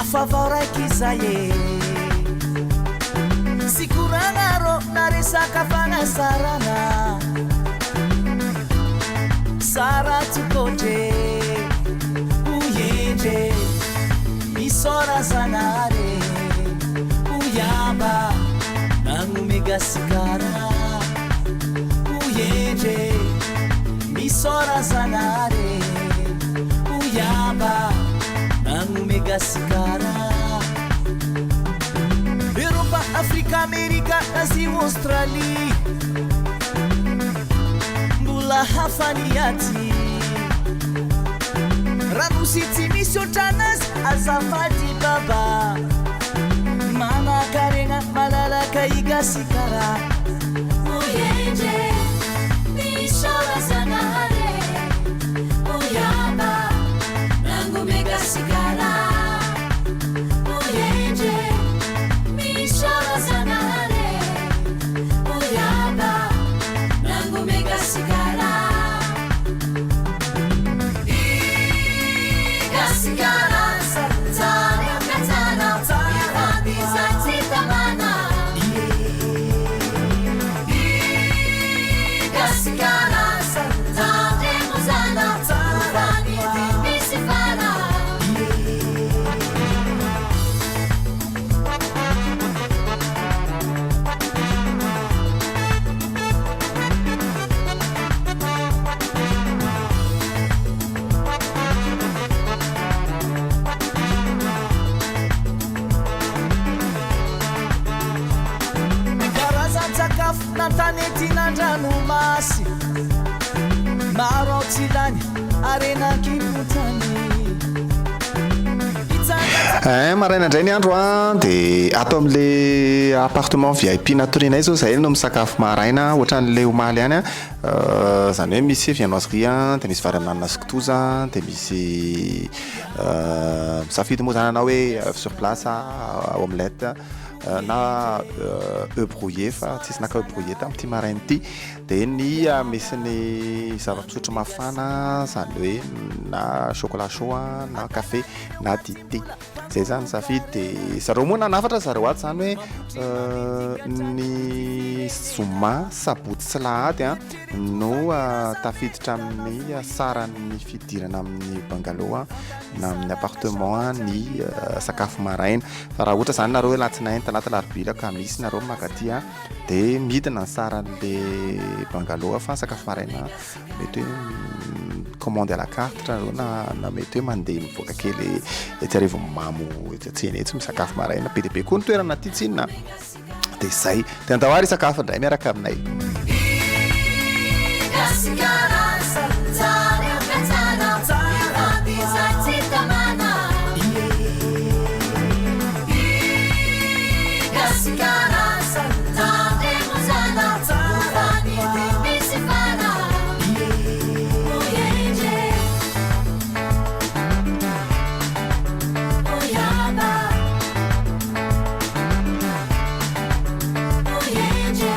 Hafa vao raiky izay e. Tsy koragna rô na resaka fagnasarana. Tsara tokotry e. Hoy endre, misaora Zagnahary e. Hoy Aba, nagnome Gasikara. Hoy endre, misaora Zagnahary e. Hoy Aba, nagnome Gasikara. Eropa, Afrika, Amerika, Azia, Australie. Mbola hafa ny aty. Ranosy tsy misy otranazy, azafady baba. Manankarena malalaka i Gasikara. Hoy endre, misaora Zagnahary. Hoy Aba, nagnome Gasikara. Hoy endre, misaora Zagnahary. Hoy Aba, nagnome Gasikara. I Gasikara, tsara tsara, ifampiza tsy tamana. I Gasikara, tandremo zana, fanidy misy fara. Karazan-tsakafo na an-tanety na an-dranomasy. Maro ao tsy lany harena an-kibon-tany. Eh, maraina indray ny andro a, dia ato amin'le appartement VIP natorianay zao zahay no misakafo maraina ohatran'le omaly ihany a. Zany hoe misy viennoiserie a, dia misy vary amin'anana sy kitoza, dia misy misafidy moa zany anao hoe œuf sur place, omelette na œuf brouillé fa tsisy naka œuf brouillé tamin'ity maraina ity. Dia ny misy ny zava-pisotro mafana zany hoe na chocolat chaud a, na café na dite. Zay zany safidy dia zareo moa nanafatra zareo ato zany hoe ny zoma, sabotsy sy lahady a no tafiditra amin'ny saran'ny fidirana amin'ny bungalow a na amin'ny appartement ny sakafo maraina. Fa raha ohatra zany nareo hoe alatsinainy, talata, alarobia ka misy nareo mankaty a dia midina ny saran'le bungalow fa sakafo maraina mety hoe commande à la carte nareo na mety hoe mandeha mivoaka kely etsy Arivonimamo etsy an-tsena etsy misakafo maraina. Be dia be koa ny toerana aty tsinona dia zay. Dia andao ary hisakafo indray miaraka aminay. Gasikara, tsara tsara, ifampiza tsy tamana. Gasikara, tandremo zana, fanidy misy fara. Hoy endre, hoy Aba, hoy endre.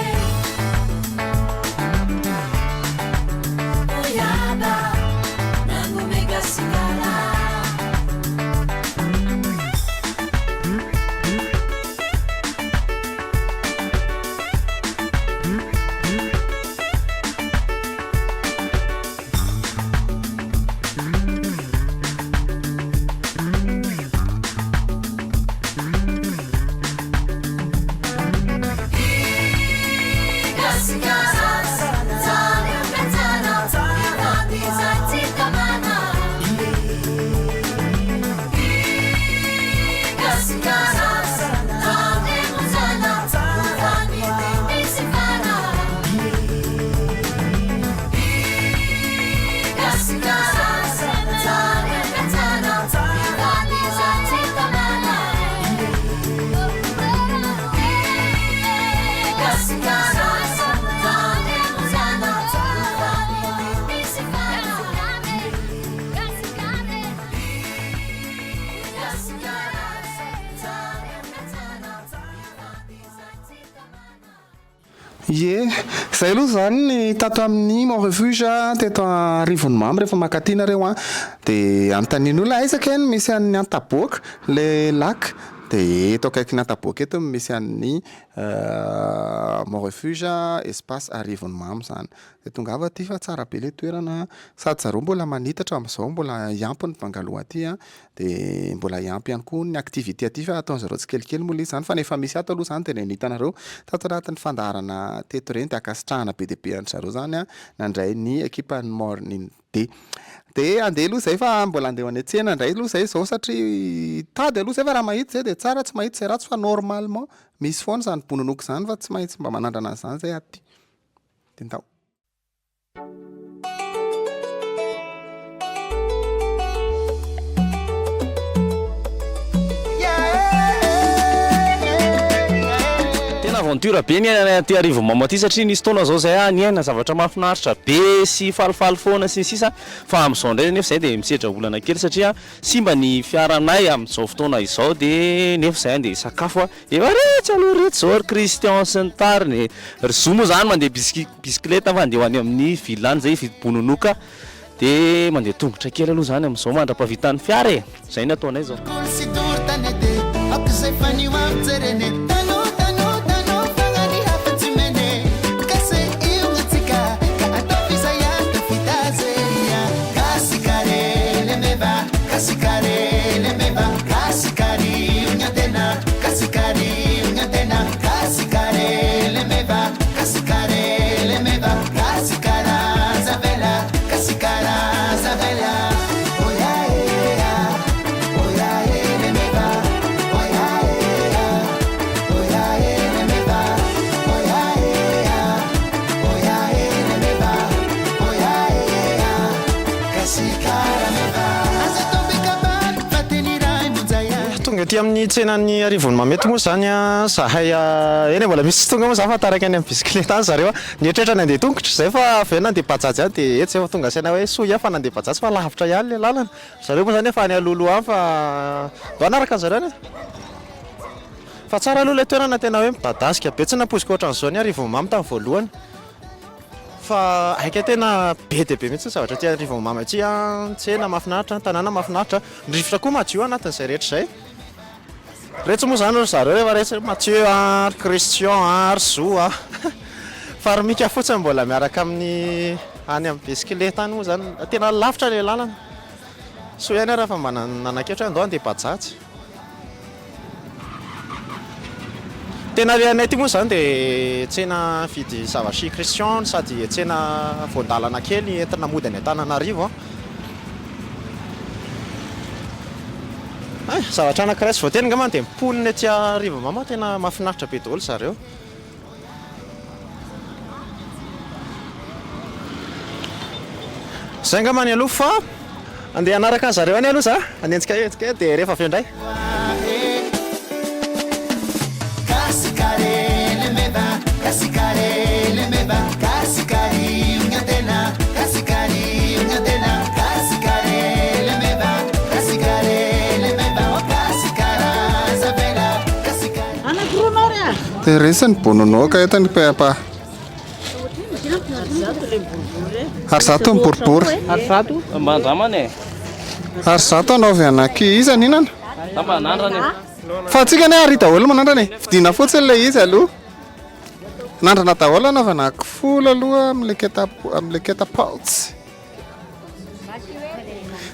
Ie, zay aloha zany ny tato amin'ny Mon Refuge teto Arivonimamo rehefa mankaty nareo an, de anontanian'olona aiza kay no misy an'ny Antaboaka le lac, de eto akaikin'ny Antaboaka eto no misy an'ny Mon Refuge espace Arivonimamo zany. De tongava aty fa tsara be le toerana sady zareo mbola manitatra amin'izao mbola hiampy ny bungalow aty an, De mbola hiampy ihany koa ny activité aty fa ataon'zareo tsikelikely moa le izy zany fa ny efa misy ato aloha zany de ireny hitanareo tato anatin'ny fandaharana teto ireny de ankasitrahana be dia be an-dry zareo zany an nandray ny ekipan'ny Morning Day. De andeha aloha zay fa mbola andeha ho any an-tsena indray aloha zay zao satria hitady aloha zay fa raha mahita zay de tsara tsy mahita zay ratsy fa normalement misy foana izany bononoka izany fa tsy maintsy mba manandrana an'izany zay aty. De ndao. Tena aventure be ny iainana aty Arivonimamo aty satria nisy fotoana zao zay aho niaina zavatra mahafinaritra be sy falifaly foana sy ny sisa fa amin'izao indray nefa zay dia misedra olana kely satria simba ny fiaranay amin'izao fotoana izao dia nefa zay andeha hisakafo Efa retsy aloha retsy zao ry Christian sy ny tariny e! Ry Zo moa zany mandeha bisky bisikileta fa handeha ho any amin'ny ville any zay hividy bononoka de mandeha tongotra kely aloha zany amin'izao mandra-pahavitan'ny fiara e! Zay ny ataonay zao. Tonga aty amin'ny tsenan'ny Arivonimamo eto moa izany zahay, eny e mbola misy tsy tonga moa izany fa taraiky any amin'ny bisikileta any zareo, nieritreritra ny handeha tongotra izay fa avy eo nandeha bajaj ihany dia eto izay vao tonga saina hoe soa ihany fa nandeha bajaj fa lavitra ihany ilay lalana, ry zareo moa izany efa any alohaloha any fa ndao hanaraka an'zareo any e! Fa tsara aloha ilay toerana tena hoe midadasika be, tsy nampoiziko ohatran'izao ny Arivonimamo tamin'ny voalohany. Fa aika tena be dia be mihitsy ny zavatra aty Arivonimamo aty an, ny tsena mahafinaritra, ny tanàna mahafinaritra, ny rivotra koa madio anatin'izay rehetra izay. Retsy moa izany ry zareo efa retsy ry Mathieu an, ry Christian an, ry Zo an. Fa ry Mika fotsiny mbola miaraka amin'ny any amin'ny bisikileta any moa izany, tena lavitra ilay lalana. Soa ihany ary fa mba nanakevitra hoe andao handeha bajaj. Tena alehanay aty moa izany dia tsena mividy zavatra i Christian sady tsena voan-dalana kely entina mody any Antananarivo an. Hay, zavatra anankiray tsy voateny angamba dia ny mponina ety Arivonimamo tena mahafinaritra be daholo zareo. Zay angamba ny aloha fa andeha hanaraka an zareo any aloha za, hanenjika hetsika dia rehefa avy eo indray. Dia resy ny bononoka eto ny papa. Ary zato ny boribory. Ary zato? Mba andramana e. Ary zato anaovy anaky iza ny hinana? Za mba hanandrana e. Fa antsika anie ary daholo manandrana e. Vidiana fotsiny ilay izy aloha. Nandrana daholo anaovana folo aloha amin'ilay keta amin'ilay keta pouch.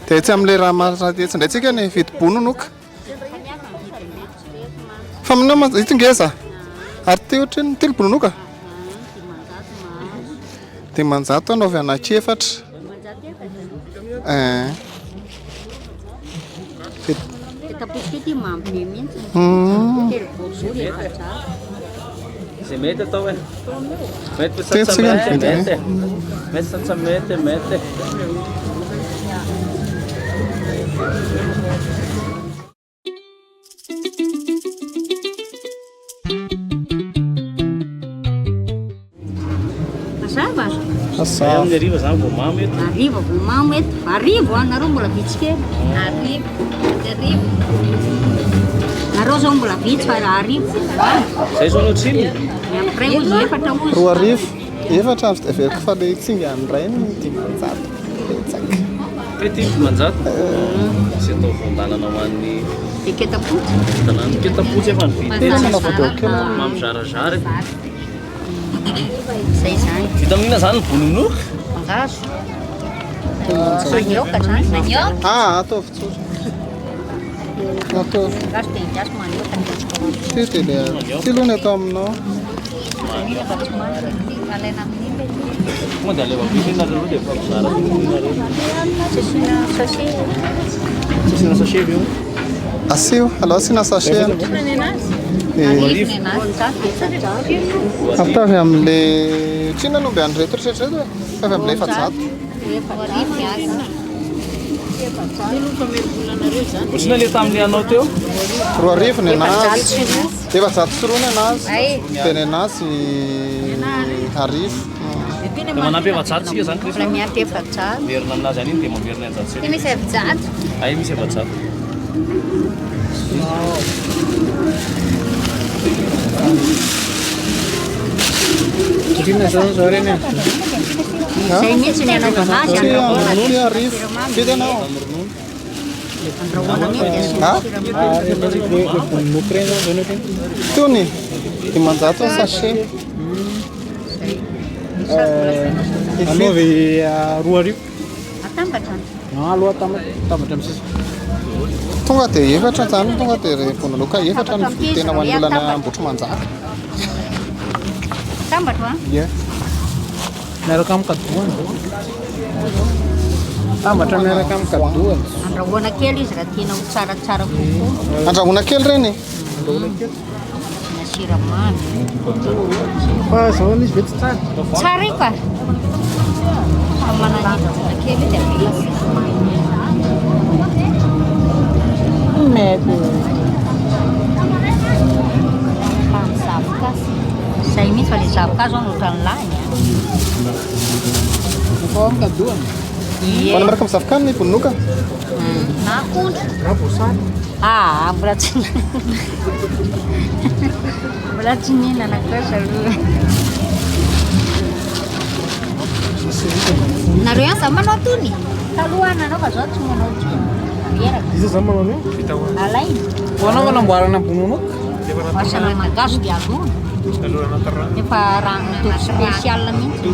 Dia etsy amin'ilay raha marina etsy indray tsika ny vidy bononoka. Fa aminao mantsy ito ngeza. Ary ty ohatrinona ty ny bononoka? 500 anaovy anaky efatra. Eh. Izay mety atao e. Mety sa tsy mety, mety. Mety sa tsy mety, mety. Mazava? Mazava. Amin'ny hariva zany vao mamo eto. Hariva vao mamo eto. Arivo an, nareo mbola vitsy kely. Arivo. Arivo. Nareo zao mbola vitsy fa arivo vao mamo. Zay zao no tsirony. Ny amin'ny Iray ozy, efatra ozy. 2000, efatra avy heveriko fa le tsingany iray no 500. Betsaka. Ty 500. Sy atao voan-dalana ho an'ny Dia ketapotsy. tanàna. Ketapotsy efa nividy. Tena manao voadao kely aho. Mampizarazara e. Izay izany. Vita amin'inona izany ny bononoka? Mangahazo. Manioka zany. Manioka. Ah, ataovy tsotra. Ataovy. Mangahazo dia endiaso manioka. Ty dia le ty aloha ny atao aminao. Fa tsy manana. Alaina amin'iny ilay izy. Tonga dia alefa vita nareo dia mifampizara nareo. Tsy asiana sachet. Tsy asiana sachet ve io? Asio, alao asiana sachet. Eh, Arivo ny anazy. Ataovy amin'le tsy inona no omby an'ireto rehetra reto e? Ataovy amin'ilay 400. Arivo ny azy. Ohatrina le tamin'ny anao teo? 2000 ny anazy. 204. 204 ny anazy. Ay. Dia ny anazy 1000. Dia manampy 400 tsika zany Chris. Mbola miampy 400. Merina aminazy any iny dia mamerina 600. Ty misy 400. Ay misy 400. Izay mihitsy ny anaovana azy Ty andrahoana. ty 1000. Vidy ianao. Andrahoana mihitsy asiana Ah? siramamy. Tony, 500 ny sachet. Anaovy 2000. Atambatra. Aloha atambatra amin'ny sisa. Tonga dia efatra zany, tonga dia re bononoka efatra ny tena ho an'ny olona Ambohitrimanjaka. Atambatra a. Ie. Miaraka amin'ny kadoany. Tambatra miaraka amin'ny kadoany. Andrahoana kely izy raha tiana ho tsaratsara kokoa. Andrahoana kely reny. Asiana siramamy. Fa zao izy ve tsy tsara? Tsara io ka. Fa manana kely dia avela siramamy. Mety. Fa ny zavoka. Izay mihitsy fa ilay zavoka zao no ohatran'ny lany a. Fa amin'ny kadoany. Ie. Manao miaraka amin'ny zavoka ny bononoka. Na akondro. Raha voasary. Ah, mbola tsy mbola tsy nihinana kosa aloha. Nareo ihany za manao tony? Taloha nanao fa zao tsy manao tony. Reraka. Iza zany manao an'io? Alaina. Ho anao manamboarana bononoka? Asana mangahazo dia alona. Efa rano dobo spécial mihitsy.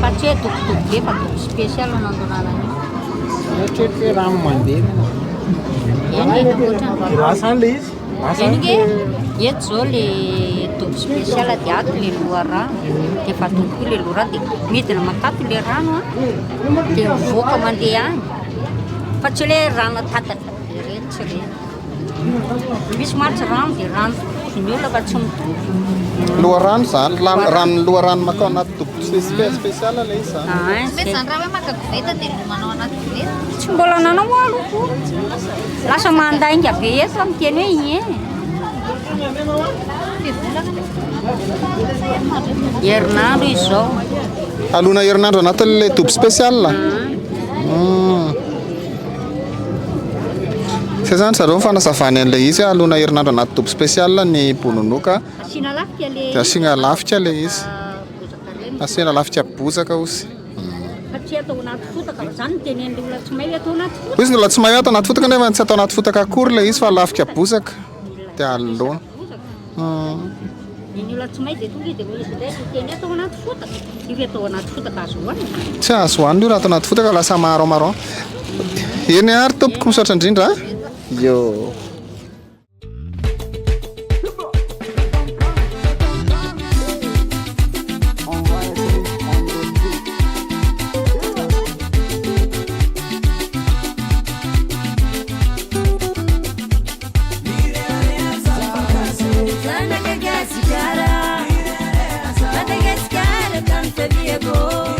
Fa tsy hoe dobodobo be fa dobo spécial no andonana an'io. Mieritreritra hoe rano mandeha. Eny e, ohatrany. Lasa any le izy. Lasa Eny any. nge, eto zao le dobo spécial dia ato le loharano. Dia efa adobo koa le loharano dia midina makato le rano a. Dia mivoaka mandeha any. Fa tsy hoe rano atatatra be reny tsy reny. Misy mantsy rano dia rano totozy ny olona fa tsy mitovy. Loharano zany, rano loharano makao anaty dobo spécial le izy zany. Ah, Mety zany raha hoe maka koveta dia lomanao anaty koveta. Tsy mbola nanao aloha. Lasa mandainga be eto miteny hoe ie. Herinandro izy zao. Alona herinandro anatin'ilay dobo spécial. Zay zany zareo ny fanazavany an'ilay izy hoe alona herinandro anaty dobo spécial ny bononoka Asiana lafika le dia asiana lafika le izy. bozaka reny. Asiana lafika bozaka osy. Fa tsy atao anaty fotaka fa zany no tenen'ilay olona tsy mahay hoe atao anaty fotaka. Hoy izy ny olona tsy mahay hoe atao anaty fotaka nefa tsy atao anaty fotaka akory ilay izy fa lafika bozaka dia alona. Bozaka. Ny olona tsy mahay dia tonga izy dia misy indray miteny atao anaty fotaka. Io ve atao anaty fotaka azo hohanina? Tsy azo hohanina io raha atao anaty fotaka lasa marron marron. Eny ary tompoko misaotra indrindra. Yo.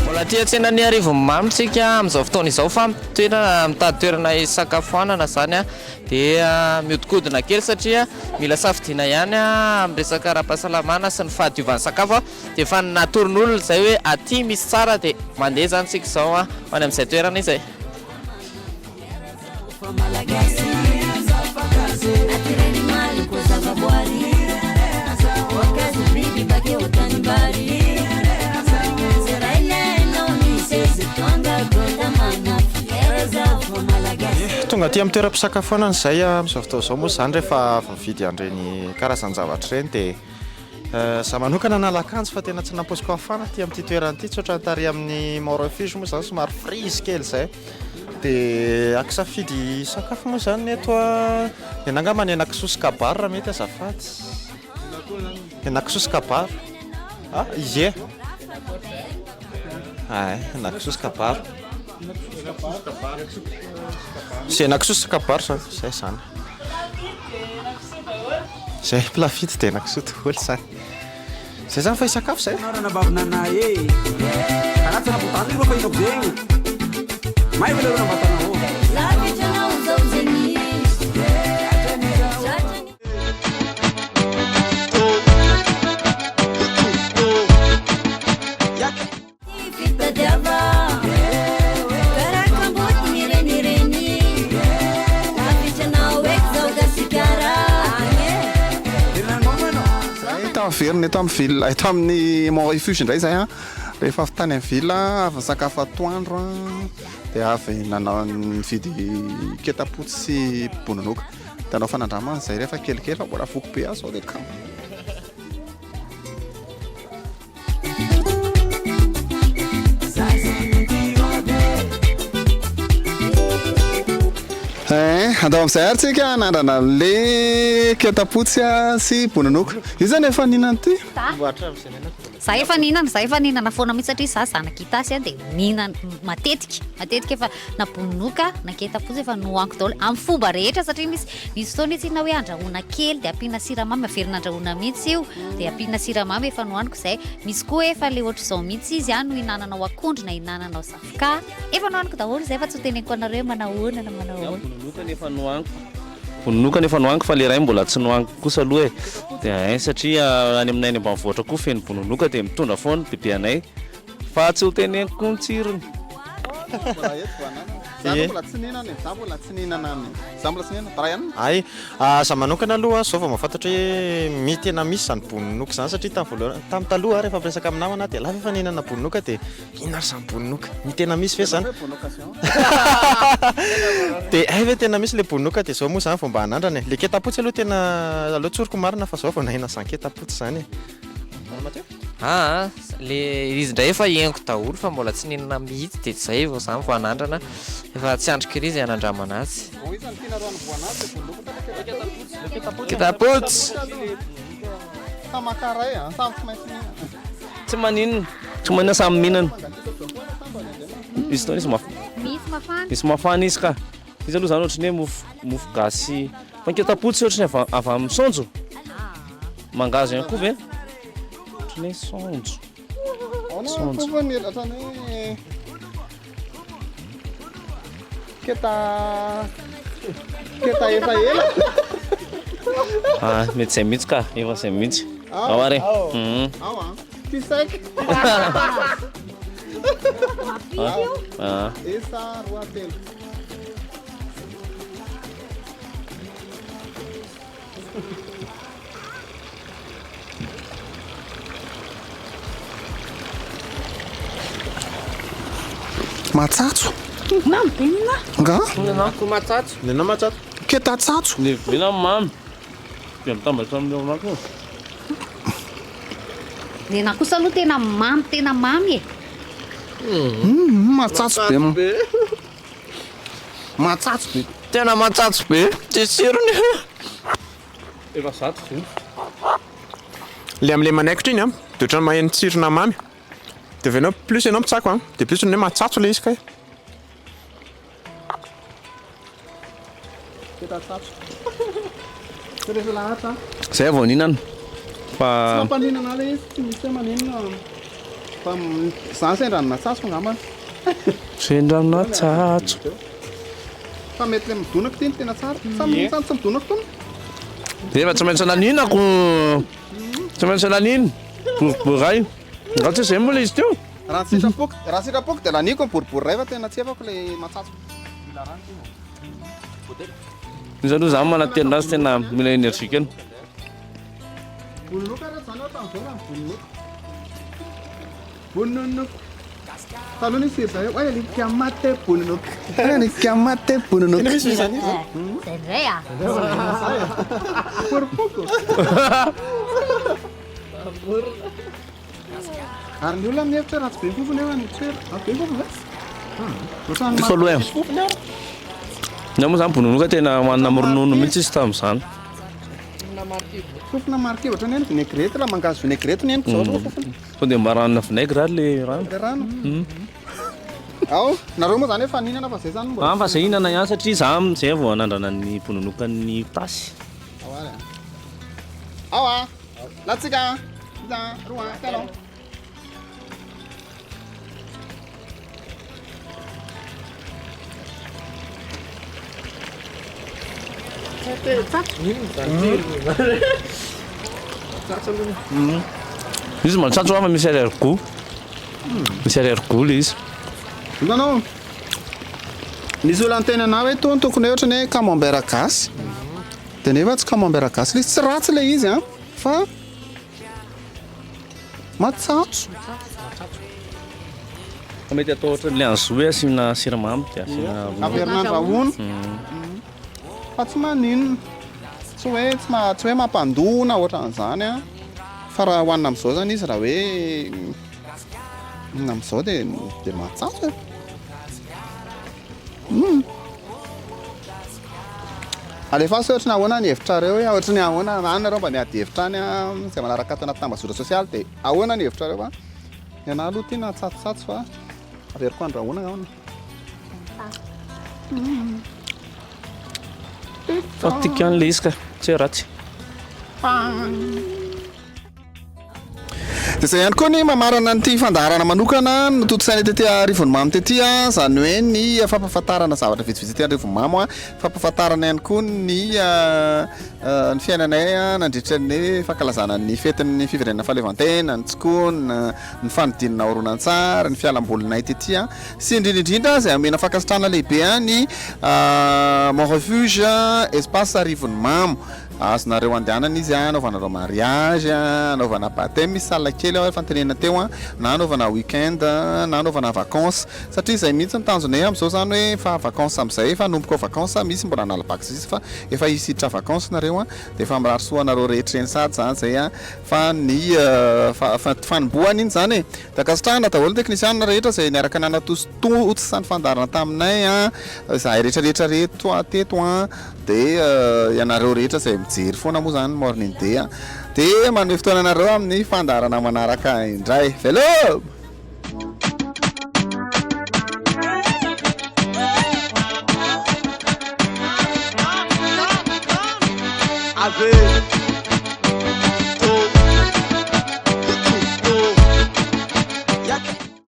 Mbola aty an-tsenan'ny Arivonimamo tsika amin'izao fotoana izao fa toerana mitady toerana hisakafoanana zany a dia mihodinkodina kely satria mila safidiana ihany amin'ny resaka ara-pahasalamana sy ny fahadiovan'ny sakafo a dia efa natoron'olona izay hoe aty misy tsara dia mandeha zany tsika izao a ho any amin'izay toerana izay. Tonga aty amin'ny toeram-pisakafoanana izay amin'izao fotoana izao moa izany rehefa avy nividy an'ireny karazan-javatra ireny dia za manokana nala akanjo fa tena tsy nampoiziko hafana aty amin'ity toerana ity, tsy ohatran'ny tary amin'ny Mont Refuge moa izany somary freeze kely izay. Dia akisafidy sakafo moa izany eto a, dia angamba ny henakisoa sy kabaro raha mety azafady. Henakisoa sy kabaro. Ah, ie. Ay, henakisoa sy kabaro. Sy henakisoa sy kabaro zany, zay zany. Zay plat vita dia henakisoa daholo zany. Zay zany fa hisakafo zay. Tafaverina eto amin'ny ville, eto amin'ny Mont Refuge indray izay an. Rehefa avy tany amin'ny ville, avy nisakafo atoandro an, dia avy nanao nividy ketapotsy sy bononoka. Dia hanao fanandramana izay rehefa kelikely fa mbola voky be aho izao dia kamo. Eh, andao amin'izay ary tsika hanandrana an'le ketapotsy sy bononoka. Iza no efa nihinana ity? Za efa nihinana, za efa nihinana foana mihitsy satria za zanak'Itasy a dia mihinana matetika, matetika efa na bononoka na ketapotsy efa nohaniko daholo amin'ny fomba rehetra satria misy misy fotoana izy na hoe andrahoina kely dia ampiana siramamy averina andrahoina mihitsy io dia ampiana siramamy efa nohaniko izay, misy koa efa le ohatr'izao mihitsy izy a no hinananao akondro na hinananao zavoka, efa nohaniko daholo izay fa tsy ho teneniko anareo hoe manahoana na manahoana. Bononoka ny efa nohaniko, bononoka ny efa nohaniko fa le iray mbola tsy nohaniko kosa aloha e, dia ein satria any aminay any ambanivohitra koa feno bononoka dia mitondra foana bebe anay Fa tsy ho teneniko koa ny tsirony. Mbola eto vao ananana. Za aloha mbola tsy nihinana e, za mbola tsy nihinana ny, za mbola tsy nihinana. Brian? Hay, za manokana aloha zao vao mahafantatra hoe mi tena misy zany bononoka zany satria tamin'ny voalohany, tamin'ny taloha rehefa miresaka amin'ny namana aho dia lava efa nihinana bononoka dia inona ary zany bononoka? Mi tena misy ve zany? Dia hay ve tena misy le bononoka dia zao moa zany vao mba hanandrana e. Le ketapotsy aloha tena aleo tsoriko marina fa zao vao nahena zany ketapotsy zany e. Mathieu? Aa le izy ndray efa henoko daholo fa mbola tsy nihinana mihitsy de zay vao zany vao hanandrana efa tsy andriko ery izay hanandramana azy. Ketapotsy. Tsy maninona, tsy maninona samy mihinana. Misy fotoana izy maf- Misy mafana. misy mafana izy ka. Izy aloha zany ohatran'ny hoe mofo mofo gasy fa ny ketapotsy ohatran'ny avy avy amin'ny saonjo. Mangahazo ihany koa ve? Ohatran'ny hoe saonjo. Saonjo. Ohatran'ny hoe keta keta efa ela. Ah, mety zay mihitsy ka, efa zay mihitsy. Ao ary. Ao an. Ty sec. Ah. Esa roa telo. Matsatso. Mamy be ny ahy. Nga? Ko matsatso. Ny anao matsatso. Ketatsatso. Ny vina mamy. Dia mitambatra amin'ny ao anaty. Ny anahy kosa aloha tena mamy tena mamy e. Matsatso be. Matsatso be. Tena matsatso be. Tsisy tsirony. Efa zato izy io. Le amle manaikitra iny an, de ohatran'ny maheno tsirona mamy. De avy eo plus ianao mitsako an, de plus ny hoe matsatso le izy kay. Zay vao nihinana fa. Tsy mampaninana ahy le izy, tsy misy hoe maninona fa za sendra ny natsatso angambany. Sendra ny natsatso. Fa mety le midonako ty no tena tsara. Sa sa tsy midonako tony? Efa tsy maintsy naninako. Tsy maintsy nanino. Boribory iray. Nga tsy zay moa le izy teo? Raha ny sitrapoko, raha sitrapoko dia laniko ny boribory iray fa tena tsy efako le matsatso. Mila rano ty vao. Izy aloha zany manantena azy tena mila énergie kely. Bononoka re zany aho tamin'izao raha ny bononoka. Bononoka. Taloha nisy hira zay hoe alika maty bononoka. Alika maty bononoka. Tena misy izany izy. Zay indray ah. Poropoko. Ary ny olona mihevitra ratsy be fofona eo ny tsera. Ratsy be fofona ve? Ohatran'ny Tiako aloha e. maty fofona eo. Ny ahy moa zany bononoka tena hohanina amin'ny ronono mihitsy izy tamin'izany. Fofona marikivy ohatran'ny hoe ny vinaigrette raha mangahazo vinaigrette ny henoko izao aloha fofona. Tonga dia mba ranona vinaigre ary le rano. Le rano. Ao, nareo moa zany efa nihinana fa zay zany mbola. Ah fa zay hihinana ihany satria za amizay vao hanandrana ny bononokan'ny Itasy. Ao ary a. Ao a. Latsika. Iza, roa, telo. Izy matsatso fa misy arrière goût. Misy arrière goût le izy. Hitanao? Nisy olona niteny anah hoe tony tokony hoe ohatran'ny hoe camembert gasy. Dia nefa tsy camembert gasy ilay izy. Tsy ratsy ilay izy an, fa Matsatso. Fa mety atao ohatran'ilay an'i Zo hoe asiana siramamy dia asiana ronono. Averina andrahoina. Fa tsy maninona. Tsy hoe tsy ma- tsy hoe mampandoa na ohatran'izany an. Fa raha hohanina amin'izao izany izy raha hoe hohanina amin'izao dia dia matsatso e. Hum. Alefaso hoe ohatry ny ahoana ny hevitrareo hoe ohatry ny ahoana any nareo mba miady hevitra any an, izay manaraka ato anaty tambazotra sosialy dia ahoana ny hevitrareo fa ny anah aloha ity nahatsatsotsatso fa averiko andrahoana angambany. Fa tiako ihany ilay izy ka, tsy hoe ratsy. Dia izay ihany koa ny mamarana an'ity fandaharana manokana notontosaina tety Arivonimamo tety, izany hoe ny fampahafantarana zavatra vitsivitsy ety Arivonimamo, fampahafantarana ihany koa ny ny fiainanay nandritra ny fankalazana ny fetin'ny fiverenana fahaleovantena, ny tsikona, ny fanodinana horonantsary, ny fialambolinay tety, sy indrindra indrindra izay omena fankasitrahana lehibe ny Mon Refuge Espace Arivonimamo. Azonareo andehanana izy anaovanareo mariage, anaovana baptême, misy salle kely ao efa notenenina teo na anaovana week end na anaovana vacances satria izay mihitsy ny tanjonay amin'izao izany hoe efa vacances amin'izay efa hanomboka ao vacances misy mbola hanala bac sisa fa efa hisy hiditra vacances nareo dia efa mirary soa anareo rehetra eny sahady izany izay fa ny fanombohana iny izany e! Dia ankasitrahana daholo ny teknisianina rehetra izay niaraka nanatositosy ny fandaharana taminay an, izahay rehetra rehetra reto teto an, dia ianareo rehetra izay mijery foana moa izany Morning Day an, dia manome fotoana anareo amin'ny fandaharana manaraka indray. Veloma!